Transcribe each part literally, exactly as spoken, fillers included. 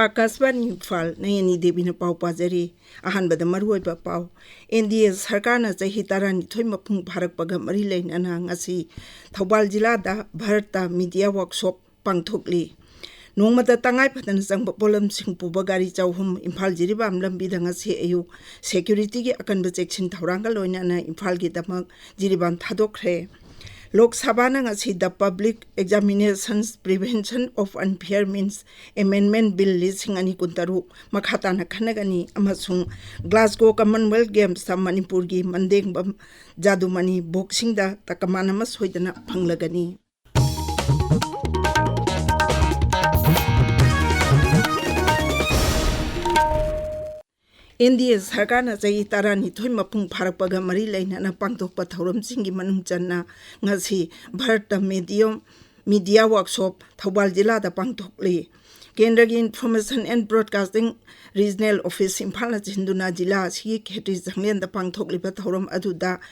ꯑꯥꯀꯥꯁꯕꯥꯅꯤ ꯏꯝꯐꯥꯜ, ꯅꯌꯅꯤ ꯗꯦꯕꯤꯅ ꯄꯥꯎ ꯄꯥꯖꯔꯤ꯫ ꯑꯍꯥꯟꯕꯗ ꯃꯔꯨꯑꯣꯏꯕ ꯄꯥꯎ꯫ ꯑꯦꯟ ꯗꯤ ꯑꯦ ꯁꯔꯀꯥꯔꯅ ꯆꯍꯤ ꯇꯔꯥꯅꯤꯊꯣꯏ ꯃꯄꯨꯡ ꯐꯥꯔꯛꯄꯒ ꯃꯔꯤ ꯂꯩꯅꯅ ꯉꯁꯤ ꯊꯧꯕꯥꯜ ꯖꯤꯂꯥꯗ ꯚꯥꯔꯠꯇ ꯃꯤꯗꯤꯌꯥ ꯋꯥꯔꯛꯁꯣꯞ ꯄꯥꯡꯊꯣꯛꯂꯤ꯫ ꯅꯣꯡꯃꯗ ꯇꯉꯥꯏ ꯐꯗꯅ ꯆꯪꯕ ꯄꯣꯠꯂꯝꯁꯤꯡ ꯄꯨꯕ ꯒꯥꯔꯤ ꯆꯍꯨꯝ ꯏꯝꯐꯥꯜ ꯖꯤꯔꯤꯕꯥꯝ ꯂꯝꯕꯤꯗ ꯉꯁꯤ ꯑꯌꯨꯛ ꯁꯦꯀ꯭ꯌꯨꯔꯤꯇꯤꯒꯤ ꯑꯀꯟꯕ ꯆꯦꯛꯁꯤꯟ ꯊꯧꯔꯥꯡꯒ ꯂꯣꯏꯅꯅ ꯏꯝꯐꯥꯜꯒꯤꯗꯃꯛ ꯖꯤꯔꯤꯕꯥꯝ ꯊꯥꯗꯣꯛꯈ꯭ꯔꯦ꯫ ꯂꯣꯛ ꯁꯚꯥꯅ ꯉꯁꯤ The Public Examinations Prevention of Unfair Means Amendment Bill ꯂꯤꯁꯤꯡ ꯑꯅꯤ ꯀꯨꯟꯇꯔꯨꯛ ꯃꯈꯥ ꯇꯥꯅ ꯈꯟꯅꯒꯅꯤ ꯑꯃꯁꯨꯡ ꯒ꯭ꯂꯥꯁꯒꯣ ꯀꯃꯟꯋꯦꯜꯊ ꯒꯦꯝꯁꯇ ꯃꯅꯤꯄꯨꯔꯒꯤ ꯃꯟꯗꯦꯡꯕꯝ ꯖꯥꯗꯨꯃꯅꯤ ꯕꯣꯛꯁꯤꯡꯗ ꯇꯀꯃꯥꯟ ꯑꯃ ꯁꯣꯏꯗꯅ ꯐꯪꯂꯒꯅꯤ꯫ ꯑꯦꯟ ꯗꯤ ꯑꯦ ꯁꯔꯀꯥꯔꯅ ꯆꯍꯤ ꯇꯔꯥꯅꯤꯊꯣꯏ ꯃꯄꯨꯡ ꯐꯥꯔꯛꯄꯒ ꯃꯔꯤ ꯂꯩꯅꯅ ꯄꯥꯡꯊꯣꯛꯄ ꯊꯧꯔꯝꯁꯤꯡꯒꯤ ꯃꯅꯨꯡ ꯆꯟꯅ ꯉꯁꯤ ꯚꯥꯔꯠꯇ ꯃꯤꯗꯤꯌꯝ ꯃꯤꯗꯤꯌꯥ ꯋꯥꯔꯛꯁꯣꯞ ꯊꯧꯕꯥꯜ ꯖꯤꯂꯥꯗ ꯄꯥꯡꯊꯣꯛꯂꯤ꯫ ꯀꯦꯟꯗ꯭ꯔꯒꯤ Information and Broadcasting Regional Office ꯏꯝꯐꯥꯜꯅ ꯁꯤꯟꯗꯨꯅ ꯖꯤꯂꯥ ꯑꯁꯤꯒꯤ ꯈꯦꯇ꯭ꯔꯤ ꯆꯥꯡꯂꯦꯟꯗ ꯄꯥꯡꯊꯣꯛꯂꯤꯕ ꯊꯧꯔꯝ ꯑꯗꯨꯗ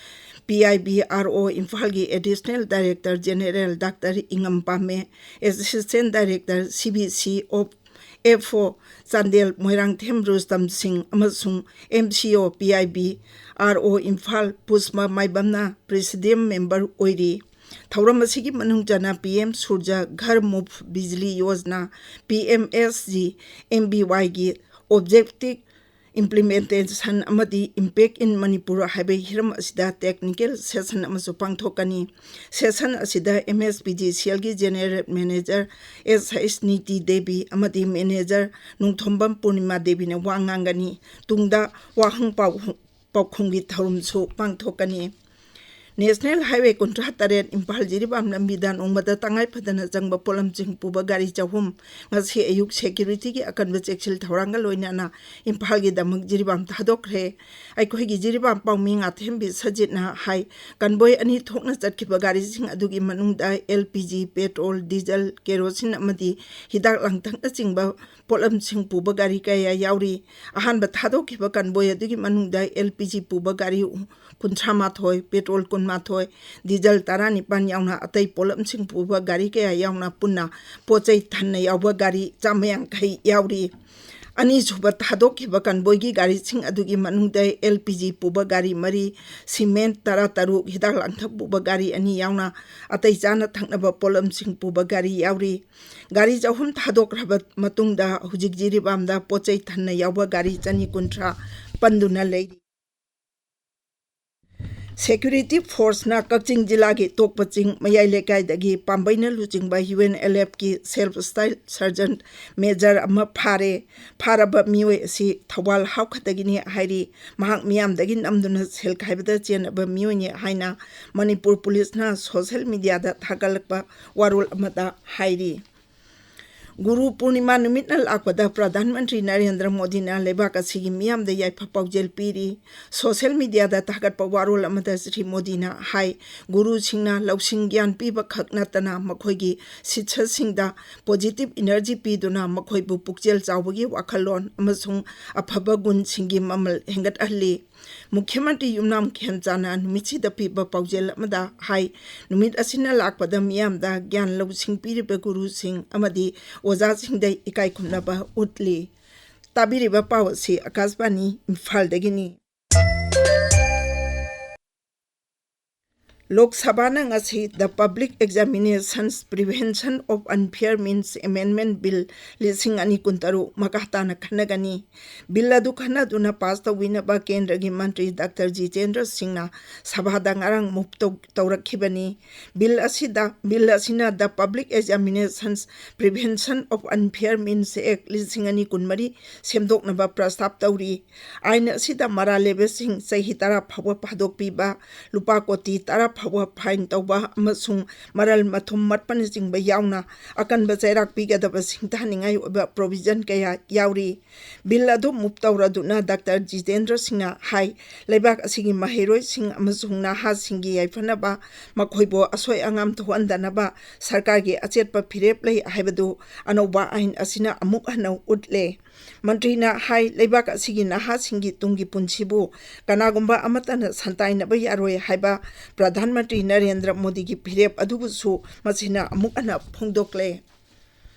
ꯄꯤ ꯑꯥꯏ ꯕꯤ ꯑꯥꯔ ꯑꯣ ꯏꯝꯐꯥꯜꯒꯤ Additional Director General ꯗꯥꯛꯇꯔ ꯏꯉꯝ ꯄꯥꯝꯃꯦ, Assistant Director C B C of F O Chandel Moirangthem ꯔꯨꯁꯇꯝ ꯁꯤꯡ ꯑꯃꯁꯨꯡ M C O P I B R O Imphal ꯄꯨꯁꯃ ꯃꯥꯏꯕꯝꯅ Presidium Member ꯑꯣꯏꯔꯤ꯫ ꯊꯧꯔꯝ ꯑꯁꯤꯒꯤ ꯃꯅꯨꯡ ꯆꯟꯅ P M Surya Ghar Muft Bijli Yojana, P M S G M B Y ꯒꯤ objective implementation ꯑꯃꯗꯤ Impact in Manipur ꯍꯥꯏꯕ ꯍꯤꯔꯝ ꯑꯁꯤꯗ technical session ꯑꯃꯁꯨ ꯄꯥꯡꯊꯣꯛꯀꯅꯤ꯫ Session ꯑꯁꯤꯗ M S P D C L ꯒꯤ General Manager S H Niti Devi ꯑꯃꯗꯤ Manager ꯅꯣꯡꯊꯣꯝꯕꯝ ꯄꯨꯔꯅꯤꯃꯥ ꯗꯦꯕꯤꯅ ꯋꯥ ꯉꯥꯡꯒꯅꯤ꯫ ꯇꯨꯡꯗ ꯋꯥꯍꯪ ꯄꯥꯎ-, ꯄꯥꯎꯈꯨꯝꯒꯤ ꯊꯧꯔꯝꯁꯨ ꯄꯥꯡꯊꯣꯛꯀꯅꯤ꯫ National Highway ꯀꯨꯟꯊ꯭ꯔꯥ ꯇꯔꯦꯠ ꯏꯝꯐꯥꯜ ꯖꯤꯔꯤꯕꯥꯝ ꯂꯝꯕꯤꯗ ꯅꯣꯡꯃꯗ ꯇꯉꯥꯏ ꯐꯗꯅ ꯆꯪꯕ ꯄꯣꯠꯂꯝꯁꯤꯡ ꯄꯨꯕ ꯒꯥꯔꯤ ꯆꯍꯨꯝ ꯉꯁꯤ ꯑꯌꯨꯛ ꯁꯦꯀ꯭ꯌꯨꯔꯤꯇꯤꯒꯤ ꯑꯀꯟꯕ ꯆꯦꯛꯁꯤꯜ ꯊꯧꯔꯥꯡꯒ ꯂꯣꯏꯅꯅ ꯏꯝꯐꯥꯜꯒꯤꯗꯃꯛ ꯖꯤꯔꯤꯕꯥꯝ ꯊꯥꯗꯣꯛꯈ꯭ꯔꯦ꯫ ꯑꯩꯈꯣꯏꯒꯤ ꯖꯤꯔꯤꯕꯥꯝ ꯄꯥꯎꯃꯤ ꯉꯥꯊꯦꯝꯕꯤ ꯁꯖꯤꯠꯅ ꯍꯥꯏ, ꯀꯟꯕꯣꯏ ꯑꯅꯤ ꯊꯣꯛꯅ ꯆꯠꯈꯤꯕ ꯒꯥꯔꯤꯁꯤꯡ ꯑꯗꯨꯒꯤ ꯃꯅꯨꯡꯗ L P G, petrol, diesel, kerosene ꯑꯃꯗꯤ ꯍꯤꯗꯥꯛ ꯂꯥꯡꯊꯛꯅꯆꯤꯡꯕ ꯄꯣꯠꯂꯝꯁꯤꯡ ꯄꯨꯕ ꯒꯥꯔꯤ ꯀꯌꯥ ꯌꯥꯎꯔꯤ꯫ ꯑꯍꯥꯟꯕ ꯊꯥꯗꯣꯛꯈꯤꯕ ꯀꯟꯕꯣꯏ ꯑꯗꯨꯒꯤ ꯃꯅꯨꯡꯗ L P G ꯄꯨꯕ ꯒꯥꯔꯤ ꯀꯨꯟꯊ꯭ꯔꯥ ꯃꯥꯊꯣꯏ, petrol ꯀꯨꯟꯃꯥꯊꯣꯏ, ꯗꯤꯖꯜ ꯇꯔꯥꯅꯤꯄꯥꯟ ꯌꯥꯎꯅ ꯑꯇꯩ ꯄꯣꯠꯂꯝꯁꯤꯡ ꯄꯨꯕ ꯒꯥꯔꯤ ꯀꯌꯥ ꯌꯥꯎꯅ ꯄꯨꯟꯅ ꯄꯣꯠ ꯆꯩ ꯊꯟꯅ ꯌꯥꯎꯕ ꯒꯥꯔꯤ ꯆꯥꯝꯃ ꯌꯥꯡꯈꯩ ꯌꯥꯎꯔꯤ꯫ ꯑꯅꯤꯁꯨꯕ ꯊꯥꯗꯣꯛꯈꯤꯕ ꯀꯟꯕꯣꯏꯒꯤ ꯒꯥꯔꯤꯁꯤꯡ ꯑꯗꯨꯒꯤ ꯃꯅꯨꯡꯗ ꯑꯦꯜ ꯄꯤ ꯖꯤ ꯄꯨꯕ ꯒꯥꯔꯤ ꯃꯔꯤ, ꯁꯤꯃꯦꯟ ꯇꯔꯥꯇꯔꯨꯛ, ꯍꯤꯗꯥꯛ ꯂꯥꯡꯊꯛ ꯄꯨꯕ ꯒꯥꯔꯤ ꯑꯅꯤ ꯌꯥꯎꯅ ꯑꯇꯩ ꯆꯥꯅ ꯊꯛꯅꯕ ꯄꯣꯠꯂꯝꯁꯤꯡ ꯄꯨꯕ ꯒꯥꯔꯤ ꯌꯥꯎꯔꯤ꯫ ꯒꯥꯔꯤ ꯆꯍꯨꯝ ꯊꯥꯗꯣꯛꯈ꯭ꯔꯕ ꯃꯇꯨꯡꯗ ꯍꯧꯖꯤꯛ ꯖꯤꯔꯤꯕꯥꯝꯗ ꯄꯣꯠ ꯆꯩ ꯊꯟꯅ ꯌꯥꯎꯕ ꯒꯥꯔꯤ ꯆꯅꯤ ꯀꯨꯟꯊ꯭ꯔꯥ ꯄꯟꯗꯨꯅ ꯂꯩꯔꯤ꯫ ꯁꯦꯀ꯭ꯌꯨꯔꯤꯇꯤ ꯐꯣꯔꯁꯅ ꯀꯛꯆꯤꯡ ꯖꯤꯂꯥꯒꯤ ꯇꯣꯛꯄ ꯆꯤꯡ ꯃꯌꯥꯏ ꯂꯩꯀꯥꯏꯗꯒꯤ ꯄꯥꯝꯕꯩꯅ ꯂꯨꯆꯤꯡꯕ ꯌꯨ ꯑꯦꯟ ꯑꯦꯜ ꯑꯦꯐꯀꯤ ꯁꯦꯜꯐ ꯁ꯭ꯇꯥꯏꯜ ꯁꯔꯖꯟ ꯃꯦꯖꯔ ꯑꯃ ꯐꯥꯔꯦ꯫ ꯐꯥꯔꯕ ꯃꯤꯑꯣꯏ ꯑꯁꯤ ꯊꯧꯕꯥꯜ ꯍꯥꯎꯈꯠꯇꯒꯤꯅꯤ ꯍꯥꯏꯔꯤ꯫ ꯃꯍꯥꯛ ꯃꯤꯌꯥꯝꯗꯒꯤ ꯅꯝꯗꯨꯅ ꯁꯦꯜ ꯈꯥꯏꯕꯗ ꯆꯦꯟꯅꯕ ꯃꯤꯑꯣꯏꯅꯤ ꯍꯥꯏꯅ ꯃꯅꯤꯄꯨꯔ ꯄꯨꯂꯤꯁꯅ ꯁꯣꯁꯦꯜ ꯃꯤꯗꯤꯌꯥꯗ ꯊꯥꯒꯠꯂꯛꯄ ꯋꯥꯔꯣꯜ ꯑꯃꯗ ꯍꯥꯏꯔꯤ꯫ ꯒꯨꯔꯨ ꯄꯨꯔꯅꯤꯃꯥ ꯅꯨꯃꯤꯠꯅ ꯂꯥꯛꯄꯗ ꯄ꯭ꯔꯙꯥꯟ ꯃꯟꯇ꯭ꯔꯤ ꯅꯔꯦꯟꯗ꯭ꯔ ꯃꯣꯗꯤꯅ ꯂꯩꯕꯥꯛ ꯑꯁꯤꯒꯤ ꯃꯤꯌꯥꯝꯗ ꯌꯥꯏꯐ ꯄꯥꯎꯖꯦꯜ ꯄꯤꯔꯤ꯫ ꯁꯣꯁꯦꯜ ꯃꯤꯗꯤꯌꯥꯗ ꯊꯥꯒꯠꯄ ꯋꯥꯔꯣꯜ ꯑꯃꯗ ꯁ꯭ꯔꯤ ꯃꯣꯗꯤꯅ ꯍꯥꯏ, ꯒꯨꯔꯨꯁꯤꯡꯅ ꯂꯧꯁꯤꯡ ꯒ꯭ꯌꯥꯟ ꯄꯤꯕ ꯈꯛ ꯅꯠꯇꯅ ꯃꯈꯣꯏꯒꯤ ꯁꯤꯁ꯭ꯌꯁꯤꯡꯗ ꯄꯣꯖꯤꯇꯤꯚ ꯏꯅꯔꯖꯤ ꯄꯤꯗꯨꯅ ꯃꯈꯣꯏꯕꯨ ꯄꯨꯛꯆꯦꯜ ꯆꯥꯎꯕꯒꯤ ꯋꯥꯈꯜꯂꯣꯟ ꯑꯃꯁꯨꯡ ꯑꯐꯕ ꯒꯨꯟꯁꯤꯡꯒꯤ ꯃꯃꯜ ꯍꯦꯟꯒꯠꯍꯜꯂꯤ꯫ ꯃꯨꯈ꯭ꯌ ꯃꯟꯇ꯭ꯔꯤ ꯌꯨꯝꯅꯥꯝ ꯈꯦꯝꯆꯥꯟꯅ ꯅꯨꯃꯤꯠꯁꯤꯗ ꯄꯤꯕ ꯄꯥꯎꯖꯦꯜ ꯑꯃꯗ ꯍꯥꯏ, ꯅꯨꯃꯤꯠ ꯑꯁꯤꯅ ꯂꯥꯛꯄꯗ ꯃꯤꯌꯥꯝꯗ ꯒ꯭ꯌꯥꯟ ꯂꯧꯁꯤꯡ ꯄꯤꯔꯤꯕ ꯒꯨꯔꯨꯁꯤꯡ ꯑꯃꯗꯤ ꯑꯣꯖꯥꯁꯤꯡꯗ ꯏꯀꯥꯏ ꯈꯨꯝꯅꯕ ꯎꯠꯂꯤ꯫ ꯇꯥꯕꯤꯔꯤꯕ ꯄꯥꯎ ꯑꯁꯤ ꯑꯀꯥꯁꯕꯥꯅꯤ ꯏꯝꯐꯥꯜꯗꯒꯤꯅꯤ꯫ ꯂꯣꯛ ꯁꯚꯥꯅ ꯉꯁꯤ The Public Examinations Prevention of Unfair Means Amendment Bill ꯂꯤꯁꯤꯡ ꯑꯅꯤ ꯀꯨꯟꯇꯔꯨꯛ ꯃꯈꯥ ꯇꯥꯅ ꯈꯟꯅꯒꯅꯤ꯫ ꯕꯤꯜ ꯑꯗꯨ ꯈꯟꯅꯗꯨꯅ ꯄꯥꯁ ꯇꯧꯕꯤꯅꯕ ꯀꯦꯟꯗ꯭ꯔꯒꯤ ꯃꯟꯇ꯭ꯔꯤ ꯗꯥꯛꯇꯔ ꯖꯤꯇꯦꯟꯗ꯭ꯔ ꯁꯤꯡꯅ ꯁꯚꯥꯗ ꯉꯔꯥꯡ ꯃꯨꯚ ꯇꯧ-, ꯇꯧꯔꯛꯈꯤꯕꯅꯤ꯫ ꯕꯤꯜ ꯑꯁꯤꯗ, ꯕꯤꯜ ꯑꯁꯤꯅ The Public Examinations Prevention of Unfair Means Act ꯂꯤꯁꯤꯡ ꯑꯅꯤ ꯀꯨꯟꯃꯔꯤ ꯁꯦꯝꯗꯣꯛꯅꯕ ꯄ꯭ꯔꯁꯇꯥꯞ ꯇꯧꯔꯤ꯫ ꯑꯥꯏꯟ ꯑꯁꯤꯗ ꯃꯔꯥꯜ ꯂꯩꯕꯁꯤꯡ ꯆꯍꯤ ꯇꯔꯥ ꯐꯥꯎꯕ ꯐꯥꯗꯣꯛꯄꯤꯕ, ꯂꯨꯄꯥ ꯀꯣꯇꯤ ꯇꯔꯥ ꯐꯥꯎꯕ fine ꯇꯧꯕ ꯑꯃꯁꯨꯡ ꯃꯔꯜ ꯃꯊꯨꯝ ꯃꯠꯄꯅꯆꯤꯡꯕ ꯌꯥꯎꯅ ꯑꯀꯟꯕ ꯆꯩꯔꯥꯛ ꯄꯤꯒꯗꯕ ꯁꯤꯡꯊꯥꯅꯤꯡꯉꯥꯏ ꯑꯣꯏꯕ provision ꯀꯌꯥ ꯌꯥꯎꯔꯤ꯫ Bill ꯑꯗꯨ move ꯇꯧꯔꯗꯨꯅ ꯗꯥꯛꯇꯔ ꯖꯤꯇꯦꯟꯗ꯭ꯔ ꯁꯤꯡꯅ ꯍꯥꯏ, ꯂꯩꯕꯥꯛ ꯑꯁꯤꯒꯤ ꯃꯍꯩꯔꯣꯏꯁꯤꯡ ꯑꯃꯁꯨꯡ ꯅꯍꯥꯁꯤꯡꯒꯤ ꯌꯥꯏꯐꯅꯕ, ꯃꯈꯣꯏꯕꯨ ꯑꯁꯣꯏ ꯑꯉꯥꯝ ꯊꯣꯛꯍꯟꯗꯅꯕ ꯁꯔꯀꯥꯔꯒꯤ ꯑꯆꯦꯠꯄ ꯐꯤꯔꯦꯞ ꯂꯩ ꯍꯥꯏꯕꯗꯨ ꯑꯅꯧꯕ ꯑꯥꯏꯟ ꯑꯁꯤꯅ ꯑꯃꯨꯛ ꯍꯟꯅ ꯎꯠꯂꯦ꯫ ꯃꯟꯇ꯭ꯔꯤꯅ ꯍꯥꯏ, ꯂꯩꯕꯥꯛ ꯑꯁꯤꯒꯤ ꯅꯍꯥꯁꯤꯡꯒꯤ ꯇꯨꯡꯒꯤ ꯄꯨꯟꯁꯤꯕꯨ ꯀꯅꯥꯒꯨꯝꯕ ꯑꯃꯠꯇꯅ ꯁꯟꯇꯥꯏꯅꯕ ꯌꯥꯔꯣꯏ ꯍꯥꯏꯕ ꯄ꯭ꯔꯙꯥꯟ ꯃꯟꯇ꯭ꯔꯤ ꯅꯔꯦꯟꯗ꯭ꯔ ꯃꯣꯗꯤꯒꯤ ꯐꯤꯔꯦꯞ ꯑꯗꯨꯕꯨꯁꯨ ꯃꯁꯤꯅ ꯑꯃꯨꯛ ꯍꯟꯅ ꯐꯣꯡꯗꯣꯛꯂꯦ꯫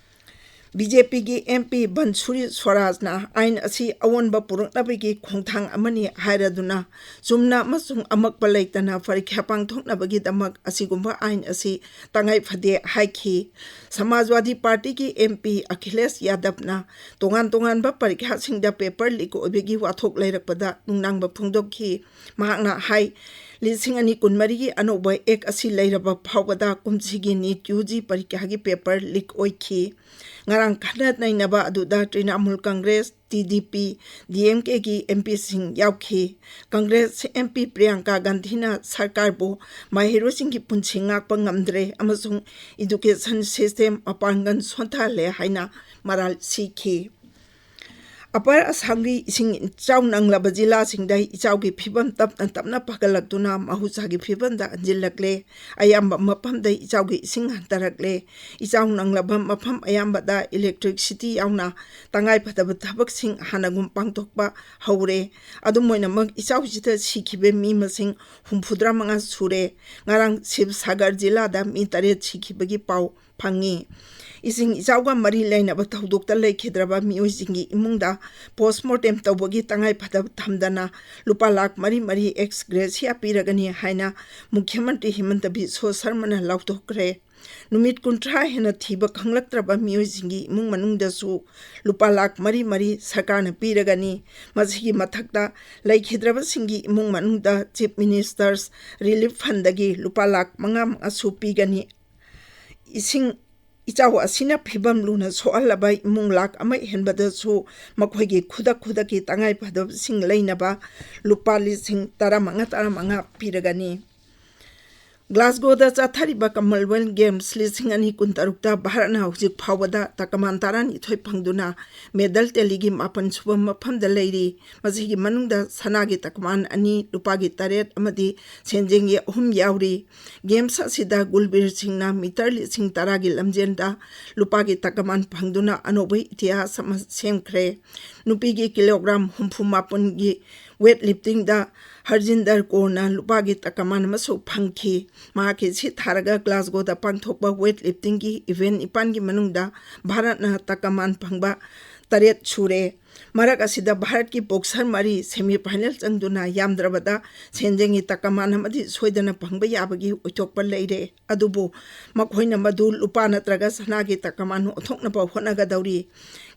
ꯕꯤ ꯖꯦ ꯄꯤꯒꯤ ꯑꯦꯝ ꯄꯤ ꯕꯟꯁꯨꯔꯤ ꯁ꯭ꯋꯔꯥꯖꯅ ꯑꯥꯏꯟ ꯑꯁꯤ ꯑꯑꯣꯟꯕ ꯄꯨꯔꯛꯅꯕꯒꯤ ꯈꯣꯡꯊꯥꯡ ꯑꯃꯅꯤ ꯍꯥꯏꯔꯗꯨꯅ ꯆꯨꯝꯅ ꯑꯃꯁꯨꯡ ꯑꯃꯛꯄ ꯂꯩꯇꯅ ꯄꯔꯤꯈ꯭ꯌꯥ ꯄꯥꯡꯊꯣꯛꯅꯕꯒꯤꯗꯃꯛ ꯑꯁꯤꯒꯨꯝꯕ ꯑꯥꯏꯟ ꯑꯁꯤ ꯇꯉꯥꯏ ꯐꯗꯦ ꯍꯥꯏꯈꯤ꯫ ꯁꯃꯥꯖꯋꯥꯗꯤ ꯄꯥꯔꯇꯤꯒꯤ ꯑꯦꯝ ꯄꯤ ꯑꯈꯤꯂꯦꯁ ꯌꯥꯗꯕꯅ ꯇꯣꯉꯥꯟ ꯇꯣꯉꯥꯟꯕ ꯄꯔꯤꯈ꯭ꯌꯥꯁꯤꯡꯗ paper leak ꯑꯣꯏꯕꯒꯤ ꯋꯥꯊꯣꯛ ꯂꯩꯔꯛꯄꯗ ꯅꯨꯡꯅꯥꯡꯕ ꯐꯣꯡꯗꯣꯛꯈꯤ꯫ ꯃꯍꯥꯛꯅ ꯍꯥꯏ, ꯂꯤꯁꯤꯡ ꯑꯅꯤ ꯀꯨꯟꯃꯔꯤꯒꯤ ꯑꯅꯧꯕ ꯑꯦꯛ ꯑꯁꯤ ꯂꯩꯔꯕ ꯐꯥꯎꯕꯗ ꯀꯨꯝꯁꯤꯒꯤ ꯅꯤꯠ ꯌꯨ ꯖꯤ ꯄꯔꯤꯈ꯭ꯌꯥꯒꯤ paper leak ꯑꯣꯏꯈꯤ꯫ ꯉꯔꯥꯡ ꯈꯟꯅ ꯅꯩꯅꯕ ꯑꯗꯨꯗ Trinamool Congress, T D P, D M ꯀꯦꯒꯤ ꯑꯦꯝ ꯄꯤꯁꯤꯡ ꯌꯥꯎꯈꯤ꯫ ꯀꯪꯒ꯭ꯔꯦꯁ ꯑꯦꯝ ꯄꯤ ꯄ꯭ꯔꯤꯌꯥꯡꯀꯥ ꯒꯥꯟꯙꯤꯅ ꯁꯔꯀꯥꯔꯕꯨ ꯃꯍꯩꯔꯣꯏꯁꯤꯡꯒꯤ ꯄꯨꯟꯁꯤ ꯉꯥꯛꯄ ꯉꯝꯗ꯭ꯔꯦ ꯑꯃꯁꯨꯡ education system ꯃꯄꯥꯡꯒꯜ ꯁꯣꯟꯊꯍꯜꯂꯦ ꯍꯥꯏꯅ ꯃꯔꯥꯜ ꯁꯤꯈꯤ꯫ ꯑꯄꯔ ꯑꯁꯥꯝꯒꯤ ꯏꯁꯤꯡ ꯏꯆꯥꯎ ꯅꯪꯂꯕ ꯖꯤꯂꯥꯁꯤꯡꯗ ꯏꯆꯥꯎꯒꯤ ꯐꯤꯕꯝ ꯇꯞꯅ ꯇꯞꯅ ꯐꯒꯠꯂꯛꯇꯨꯅ ꯃꯍꯧꯁꯥꯒꯤ ꯐꯤꯕꯝꯗ ꯍꯟꯖꯤꯜꯂꯛꯂꯦ꯫ ꯑꯌꯥꯝꯕ ꯃꯐꯝꯗ ꯏꯆꯥꯎꯒꯤ ꯏꯁꯤꯡ ꯍꯟꯊꯔꯛꯂꯦ꯫ ꯏꯆꯥꯎ ꯅꯪꯂꯕ ꯃꯐꯝ ꯑꯌꯥꯝꯕꯗ electricity ꯌꯥꯎꯅ ꯇꯉꯥꯏꯐꯗꯕ ꯊꯕꯛꯁꯤꯡ ꯍꯥꯟꯅꯒꯨꯝ ꯄꯥꯡꯊꯣꯛꯄ ꯍꯧꯔꯦ꯫ ꯑꯗꯨꯝ ꯑꯣꯏꯅꯃꯛ, ꯏꯆꯥꯎꯁꯤꯗ ꯁꯤꯈꯤꯕ ꯃꯤ ꯃꯁꯤꯡ ꯍꯨꯝꯐꯨꯇꯔꯥ ꯃꯉꯥ ꯁꯨꯔꯦ꯫ ꯉꯔꯥꯡ ꯁꯤꯕꯁꯥꯒꯔ ꯖꯤꯂꯥꯗ ꯃꯤ ꯇꯔꯦꯠ ꯁꯤꯈꯤꯕꯒꯤ ꯄꯥꯎ ꯐꯪꯉꯤ꯫ ꯏꯁꯤꯡ ꯏꯆꯥꯎꯒ ꯃꯔꯤ ꯂꯩꯅꯕ ꯊꯧꯗꯣꯛꯇ ꯂꯩꯈꯤꯗ꯭ꯔꯕ ꯃꯤꯑꯣꯏꯁꯤꯡꯒꯤ ꯏꯃꯨꯡꯗ postmortem ꯇꯧꯕꯒꯤ ꯇꯉꯥꯏꯐꯗꯕ ꯊꯝꯗꯅ ꯂꯨꯄꯥ ꯂꯥꯈ ꯃꯔꯤ ꯃꯔꯤ ex gratia ꯄꯤꯔꯒꯅꯤ ꯍꯥꯏꯅ ꯃꯨꯈ꯭ꯌ ꯃꯟꯇ꯭ꯔꯤ ꯍꯤꯃꯟꯇ ꯕꯤꯁ꯭ꯋ ꯁꯔꯃꯅ ꯂꯥꯎꯊꯣꯛꯈ꯭ꯔꯦ꯫ ꯅꯨꯃꯤꯠ ꯀꯨꯟꯊ꯭ꯔꯥ ꯍꯦꯟꯅ ꯊꯤꯕ ꯈꯪꯂꯛꯇ꯭ꯔꯕ ꯃꯤꯑꯣꯏꯁꯤꯡꯒꯤ ꯏꯃꯨꯡ ꯃꯅꯨꯡꯗꯁꯨ ꯂꯨꯄꯥ ꯂꯥꯈ ꯃꯔꯤ ꯃꯔꯤ ꯁꯔꯀꯥꯔꯅ ꯄꯤꯔꯒꯅꯤ꯫ ꯃꯁꯤꯒꯤ ꯃꯊꯛꯇ, ꯂꯩꯈꯤꯗ꯭ꯔꯕꯁꯤꯡꯒꯤ ꯏꯃꯨꯡ ꯃꯅꯨꯡꯗ Chief Minister's Relief Fundꯗꯒꯤ ꯂꯨꯄꯥ ꯂꯥꯈ ꯃꯉꯥ ꯃꯉꯥꯁꯨ ꯄꯤꯒꯅꯤ꯫ ꯏꯁꯤꯡ ꯏꯆꯥꯎ ꯑꯁꯤꯅ ꯐꯤꯕꯝ ꯂꯨꯅ ꯁꯣꯛꯍꯜꯂꯕ ꯏꯃꯨꯡ ꯂꯥꯈ ꯑꯃ ꯍꯦꯟꯕꯗꯁꯨ ꯃꯈꯣꯏꯒꯤ ꯈꯨꯗꯛ ꯈꯨꯗꯛꯀꯤ ꯇꯉꯥꯏꯐꯗꯕꯁꯤꯡ ꯂꯩꯅꯕ ꯂꯨꯄꯥ ꯂꯤꯁꯤꯡ ꯇꯔꯥꯃꯉꯥ, ꯇꯔꯥꯃꯉꯥ ꯄꯤꯔꯒꯅꯤ꯫ ꯒ꯭ꯂꯥꯁꯒꯣꯗ ꯆꯠꯊꯔꯤꯕ ꯀꯃꯟꯋꯦꯜꯊ ꯒꯦꯝꯁ ꯂꯤꯁꯤꯡ ꯑꯅꯤ ꯀꯨꯟꯇꯔꯨꯛꯇ ꯚꯥꯔꯠꯅ ꯍꯧꯖꯤꯛ ꯐꯥꯎꯕꯗ ꯇꯀꯃꯥꯟ ꯇꯔꯥꯅꯤꯊꯣꯏ ꯐꯪꯗꯨꯅ ꯃꯦꯗꯜ ꯇꯦꯂꯤꯒꯤ ꯃꯥꯄꯟ ꯁꯨꯕ ꯃꯐꯝꯗ ꯂꯩꯔꯤ꯫ ꯃꯁꯤꯒꯤ ꯃꯅꯨꯡꯗ ꯁꯅꯥꯒꯤ ꯇꯀꯃꯥꯟ ꯑꯅꯤ, ꯂꯨꯄꯥꯒꯤ ꯇꯔꯦꯠ ꯑꯃꯗꯤ ꯁꯦꯟꯖꯦꯡꯒꯤ ꯑꯍꯨꯝ ꯌꯥꯎꯔꯤ꯫ ꯒꯦꯝꯁ ꯑꯁꯤꯗ ꯒꯨꯜꯕꯤꯔ ꯁꯤꯡꯅ ꯃꯤꯇꯔ ꯂꯤꯁꯤꯡ ꯇꯔꯥꯒꯤ ꯂꯝꯖꯦꯟꯗ ꯂꯨꯄꯥꯒꯤ ꯇꯀꯃꯥꯟ ꯐꯪꯗꯨꯅ ꯑꯅꯧꯕ ꯏꯇꯤꯍꯥꯁ ꯑꯃ ꯁꯦꯝꯈ꯭ꯔꯦ꯫ ꯅꯨꯄꯤꯒꯤ ꯀꯤꯂꯣꯒ꯭ꯔꯥꯝ ꯍꯨꯝꯐꯨ ꯃꯥꯄꯟꯒꯤ ꯋꯦꯠ ꯂꯤꯐꯇꯤꯡꯗ ꯍꯔꯖꯤꯟꯗꯔ ꯀꯣꯔꯅ ꯂꯨꯄꯥꯒꯤ ꯇꯀꯃꯥꯟ ꯑꯃꯁꯨ ꯐꯪꯈꯤ꯫ ꯃꯍꯥꯛꯀꯤ ꯁꯤꯠ ꯊꯥꯔꯒ ꯒ꯭ꯂꯥꯁꯒꯣꯗ ꯄꯥꯡꯊꯣꯛꯄ ꯋꯦꯠ ꯂꯤꯐꯇꯤꯡꯒꯤ ꯏꯚꯦꯟꯠ ꯅꯤꯄꯥꯟꯒꯤ ꯃꯅꯨꯡꯗ ꯚꯥꯔꯠꯅ ꯇꯀꯃꯥꯟ ꯐꯪꯕ ꯇꯔꯦꯠ ꯁꯨꯔꯦ꯫ ꯃꯔꯛ ꯑꯁꯤꯗ ꯚꯥꯔꯠꯀꯤ ꯕꯣꯛꯁꯔ ꯃꯔꯤ ꯁꯦꯃꯤ ꯐꯥꯏꯅꯦꯜ ꯆꯪꯗꯨꯅ ꯌꯥꯝꯗ꯭ꯔꯕꯗ ꯁꯦꯟꯖꯦꯡꯒꯤ ꯇꯀꯃꯥꯟ ꯑꯃꯗꯤ ꯁꯣꯏꯗꯅ ꯐꯪꯕ ꯌꯥꯕꯒꯤ ꯑꯣꯏꯊꯣꯛꯄ ꯂꯩꯔꯦ꯫ ꯑꯗꯨꯕꯨ ꯃꯈꯣꯏꯅ ꯃꯗꯨ ꯂꯨꯄꯥ ꯅꯠꯇ꯭ꯔꯒ ꯁꯅꯥꯒꯤ ꯇꯀꯃꯥꯟ ꯑꯣꯟꯊꯣꯛꯅꯕ ꯍꯣꯠꯅꯒꯗꯧꯔꯤ꯫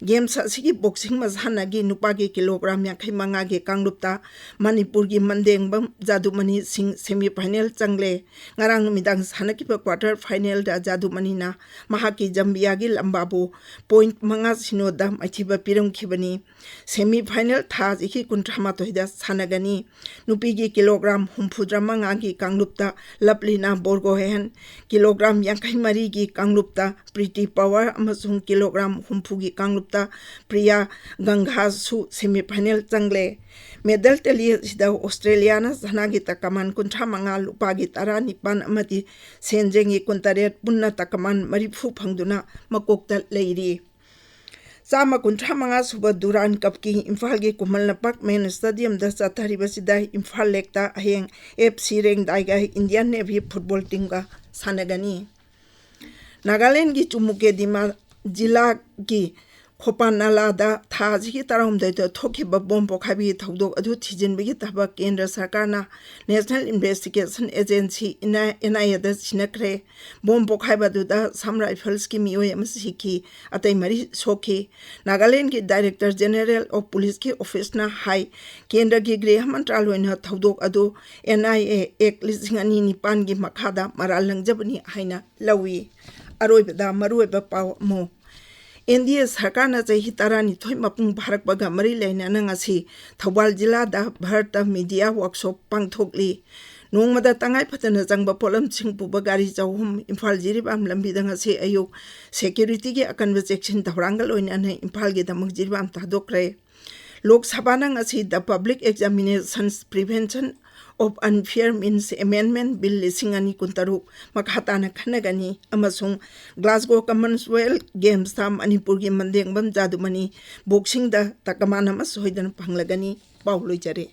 ꯒꯦꯝꯁ ꯑꯁꯤꯒꯤ ꯕꯣꯛꯁꯤꯡ ꯃꯁꯥꯟꯅꯒꯤ ꯅꯨꯄꯥꯒꯤ ꯀꯤꯂꯣꯒ꯭ꯔꯥꯝ ꯌꯥꯡꯈꯩ ꯃꯉꯥꯒꯤ ꯀꯥꯡꯂꯨꯞꯇ ꯃꯅꯤꯄꯨꯔꯒꯤ ꯃꯟꯗꯦꯡꯕꯝ ꯖꯥꯗꯨꯃꯅꯤ ꯁꯤꯡ ꯁꯦꯃꯤ ꯐꯥꯏꯅꯦꯜ ꯆꯪꯂꯦ꯫ ꯉꯔꯥꯡ ꯅꯨꯃꯤꯗꯥꯡ ꯁꯥꯟꯅꯈꯤꯕ ꯀ꯭ꯋꯥꯇꯔ ꯐꯥꯏꯅꯦꯜꯗ ꯖꯥꯗꯨꯃꯅꯤꯅ ꯃꯍꯥꯛꯀꯤ ꯖꯝꯕꯤꯌꯥꯒꯤ ꯂꯝꯕꯥꯕꯨ ꯄꯣꯏꯟꯠ ꯃꯉꯥ ꯁꯤꯅꯣꯗ ꯃꯥꯏꯊꯤꯕ ꯄꯤꯔꯝꯈꯤꯕꯅꯤ꯫ ꯁꯦꯃꯤ ꯐꯥꯏꯅꯦꯜ ꯊꯥ ꯑꯁꯤꯒꯤ ꯀꯨꯟꯊ꯭ꯔꯥ ꯃꯥꯊꯣꯏꯗ ꯁꯥꯟꯅꯒꯅꯤ꯫ ꯅꯨꯄꯤꯒꯤ ꯀꯤꯂꯣꯒ꯭ꯔꯥꯝ ꯍꯨꯝꯐꯨꯇꯔꯥ ꯃꯉꯥꯒꯤ ꯀꯥꯡꯂꯨꯞꯇ ꯂꯞꯂꯤꯅꯥ ꯕꯣꯔꯒꯣꯍꯦꯟ, ꯀꯤꯂꯣꯒ꯭ꯔꯥꯝ ꯌꯥꯡꯈꯩ ꯃꯔꯤꯒꯤ ꯀꯥꯡꯂꯨꯞꯇ ꯄ꯭ꯔꯤꯇꯤ ꯄꯋꯥꯔ ꯑꯃꯁꯨꯡ ꯀꯤꯂꯣꯒ꯭ꯔꯥꯝ ꯍꯨꯝꯐꯨꯒꯤ ꯀꯥꯡꯂꯨꯞꯇ ꯄ꯭ꯔꯤꯌꯥ ꯒꯪꯒꯥꯁꯨ ꯁꯦꯃꯤ ꯐꯥꯏꯅꯦꯜ ꯆꯪꯂꯦ꯫ ꯃꯦꯗꯜ ꯇꯦꯂꯤ ꯑꯁꯤꯗ ꯑꯣꯁꯇ꯭ꯔꯦꯂꯤꯌꯥꯅ ꯁꯅꯥꯒꯤ ꯇꯀꯃꯥꯟ ꯀꯨꯟꯊ꯭ꯔꯥ ꯃꯉꯥ, ꯂꯨꯄꯥꯒꯤ ꯇꯔꯥꯅꯤꯄꯥꯟ ꯑꯃꯗꯤ ꯁꯦꯟꯖꯦꯡꯒꯤ ꯀꯨꯟꯇꯔꯦꯠ, ꯄꯨꯟꯅ ꯇꯀꯃꯥꯟ ꯃꯔꯤꯐꯨ ꯐꯪꯗꯨꯅ ꯃꯀꯣꯛꯇ ꯂꯩꯔꯤ꯫ ꯆꯥꯝꯃ ꯀꯨꯟꯊ꯭ꯔꯥ ꯃꯉꯥ ꯁꯨꯕ ꯗꯨꯔꯥꯟ ꯀꯞꯀꯤ ꯏꯝꯐꯥꯜꯒꯤ ꯈꯨꯃꯟ ꯂꯝꯄꯥꯛ ꯃꯦꯟ ꯁ꯭ꯇꯦꯗꯤꯌꯝꯗ ꯆꯠꯊꯔꯤꯕꯁꯤꯗ ꯏꯝꯐꯥꯜ ꯂꯦꯛꯇ ꯍꯌꯦꯡ ꯑꯦꯐ ꯁꯤ ꯔꯦꯡꯗꯥꯏꯒ ꯏꯟꯗꯤꯌꯥꯟ ꯅꯦꯚꯤ ꯐꯨꯠꯕꯣꯜ ꯇꯤꯝꯒ ꯁꯥꯟꯅꯒꯅꯤ꯫ ꯅꯥꯒꯥꯂꯦꯟꯒꯤ ꯆꯨꯃꯨꯀꯦꯗꯤꯃꯥ ꯖꯤꯂꯥꯒꯤ ꯈꯣꯄꯥꯅꯥꯂꯥꯗ ꯊꯥ ꯑꯁꯤꯒꯤ ꯇꯔꯥꯍꯨꯝꯗꯣꯏꯗ ꯊꯣꯛꯈꯤꯕ ꯕꯣꯝ ꯄꯣꯈꯥꯏꯕꯒꯤ ꯊꯧꯗꯣꯛ ꯑꯗꯨ ꯊꯤꯖꯤꯟꯕꯒꯤ ꯊꯕꯛ ꯀꯦꯟꯗ꯭ꯔ ꯁꯔꯀꯥꯔꯅ national investigation agency, N I ꯑꯦꯗ ꯁꯤꯟꯅꯈ꯭ꯔꯦ꯫ ꯕꯣꯝ ꯄꯣꯈꯥꯏꯕ ꯑꯗꯨꯗ ꯑꯁꯥꯝ ꯔꯥꯏꯐꯜꯁꯀꯤ ꯃꯤꯑꯣꯏ ꯑꯃ ꯁꯤꯈꯤ, ꯑꯇꯩ ꯃꯔꯤ ꯁꯣꯛꯈꯤ꯫ ꯅꯥꯒꯥꯂꯦꯟꯒꯤ ꯗꯥꯏꯔꯦꯛꯇꯔ ꯖꯦꯅꯦꯔꯦꯜ ꯑꯣꯐ ꯄꯨꯂꯤꯁꯀꯤ ꯑꯣꯐꯤꯁꯅ ꯍꯥꯏ, ꯀꯦꯟꯗ꯭ꯔꯒꯤ ꯒ꯭ꯔꯤꯍ ꯃꯟꯇ꯭ꯔꯥꯂꯣꯏꯅ ꯊꯧꯗꯣꯛ ꯑꯗꯨ ꯑꯦꯟ ꯑꯥꯏ ꯑꯦ ꯑꯦꯛ ꯂꯤꯁꯤꯡ ꯑꯅꯤ ꯅꯤꯄꯥꯟꯒꯤ ꯃꯈꯥꯗ ꯃꯔꯥꯜ ꯂꯪꯖꯕꯅꯤ ꯍꯥꯏꯅ ꯂꯧꯏ꯫ ꯑꯔꯣꯏꯕꯗ ꯃꯔꯨꯑꯣꯏꯕ ꯄꯥꯎ ꯑꯃꯨꯛ꯫ ꯑꯦꯟ ꯗꯤ ꯑꯦ ꯁꯔꯀꯥꯔꯅ ꯆꯍꯤ ꯇꯔꯥꯅꯤꯊꯣꯏ ꯃꯄꯨꯡ ꯐꯥꯔꯛꯄꯒ ꯃꯔꯤ ꯂꯩꯅꯅ ꯉꯁꯤ ꯊꯧꯕꯥꯜ ꯖꯤꯂꯥꯗ ꯚꯥꯔꯠꯇ ꯃꯤꯗꯤꯌꯥ ꯋꯥꯔꯛꯁꯣꯞ ꯄꯥꯡꯊꯣꯛꯂꯤ꯫ ꯅꯣꯡꯃꯗ ꯇꯉꯥꯏ ꯐꯗꯅ ꯆꯪꯕ ꯄꯣꯠꯂꯝꯁꯤꯡ ꯄꯨꯕ ꯒꯥꯔꯤ ꯆꯍꯨꯝ ꯏꯝꯐꯥꯜ ꯖꯤꯔꯤꯕꯥꯝ ꯂꯝꯕꯤꯗ ꯉꯁꯤ ꯑꯌꯨꯛ ꯁꯦꯀ꯭ꯌꯨꯔꯤꯇꯤꯒꯤ ꯑꯀꯟꯕ ꯆꯦꯛꯁꯤꯟ ꯊꯧꯔꯥꯡꯒ ꯂꯣꯏꯅꯅ ꯏꯝꯐꯥꯜꯒꯤꯗꯃꯛ ꯖꯤꯔꯤꯕꯥꯝ ꯊꯥꯗꯣꯛꯈ꯭ꯔꯦ꯫ ꯂꯣꯛ ꯁꯚꯥꯅ ꯉꯁꯤ The Public Examinations Prevention of Unfair Means Amendment Bill ꯂꯤꯁꯤꯡ ꯑꯅꯤ ꯀꯨꯟꯇꯔꯨꯛ ꯃꯈꯥ ꯇꯥꯅ ꯈꯟꯅꯒꯅꯤ ꯑꯃꯁꯨꯡ Glasgow Commonwealth Gamesꯇ ꯃꯅꯤꯄꯨꯔꯒꯤ ꯃꯟꯗꯦꯡꯕꯝ ꯖꯥꯗꯨꯃꯅꯤ ꯕꯣꯛꯁꯤꯡꯗ ꯇꯀꯃꯥꯟ ꯑꯃ ꯁꯣꯏꯗꯅ ꯐꯪꯂꯒꯅꯤ꯫ ꯄꯥꯎ ꯂꯣꯏꯖꯔꯦ꯫